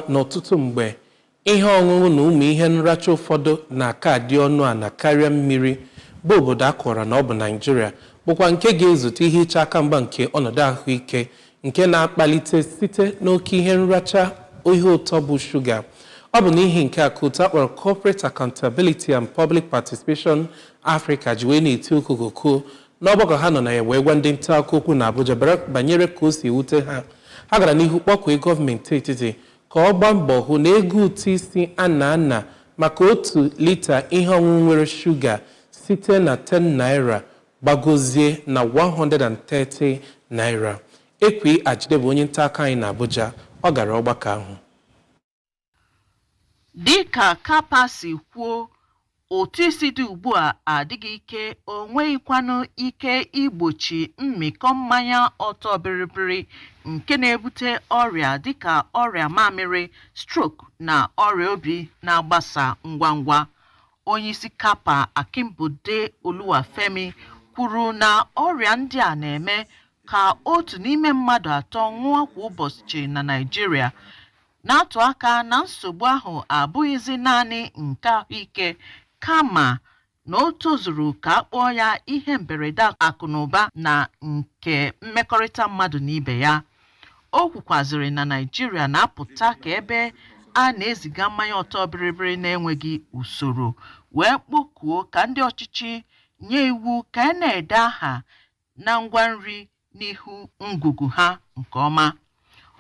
N'ọtụtụ mgbe, ihe ọṅụṅụ na ụmụ ihe nracha ụfọdụ na-aka adị ọnụ ala karịa mmiri, bụ obodo a kọwara na ọ bụ Naịjirịa bụkwa nke ga-ezute ihe iche aka mgba nke ọnọdụ ahụike nke na-akpalite site n'oke ihe nracha ihe ụtọ bụ shuga. Ọ bụ n'ihi nke a ka otu akpọrọ Corporate Accountability and Public Participation Africa ji wee na-eti okokoko n'ọgbakọ ha nọ na ya wee gwa ndị nta akụkọ okwu na Abuja banyere ka o si ewute ha. Ha gara n'ihu kpọkwee gọọmenti etiti ka ọ gbaa mbọ hụ na ego ụtụ isi a na-ana maka 1 lita ihe ọṅụṅụ nwere shuga site na 10 naira gbagozie na 130 naira. Ekwi Ajide bụ onye nta akụkọ anyị na Abuja. Ọ gara ọgbakọ ahụ. Dịka CAPA si kwuo, ụtụ isi dị ugbu a adịghị ike, o nweghịkwanụ ike igbochi mmịkọ mmanya ọtọ bịrịbịrị nke na-ebute ọrịa dịka ọrịa mamịrị, stroke na ọrịa obi na-agbasa ngwa ngwa. Onyeisi CAPA, Akinbode Oluwafemi, kwuru na ọrịa ndị a na-eme ka otu n'ime mmadụ atọ nwụọ kwa ụbọchị na Naịjirịa, na-atụ aka na nsogbu ahụ abụghịzi naanị nke ahụike, kama na o tozuru ka a kpọọ ya ihe mberede akụnụba na nke mmekọrịta mmadụ na ibe ya. O kwukwazịrị na Naịjirịa na-apụta ka ebe a na-eziga mmanya ọtọ bịrịbịrị na-enweghị usoro, wee kpọkuo ka ndị ọchịchị nye iwu ka a na-ede aha na ngwa nri n'ihu ngwugwu ha nke ọma.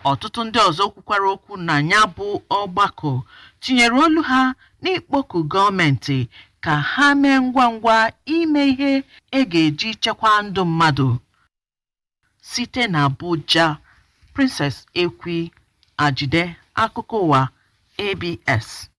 Ọtụtụ ndị ọzọ kwukwara okwu na ya bụ ọgbakọ tinyere olu ha n'ịkpọku gọọmenti ka ha mee ngwa ngwa ime ihe e ga-eji chekwaa ndụ mmadụ. Site na Abuja, Princess Ekwi Ajide, akụkọ ụwa ABS.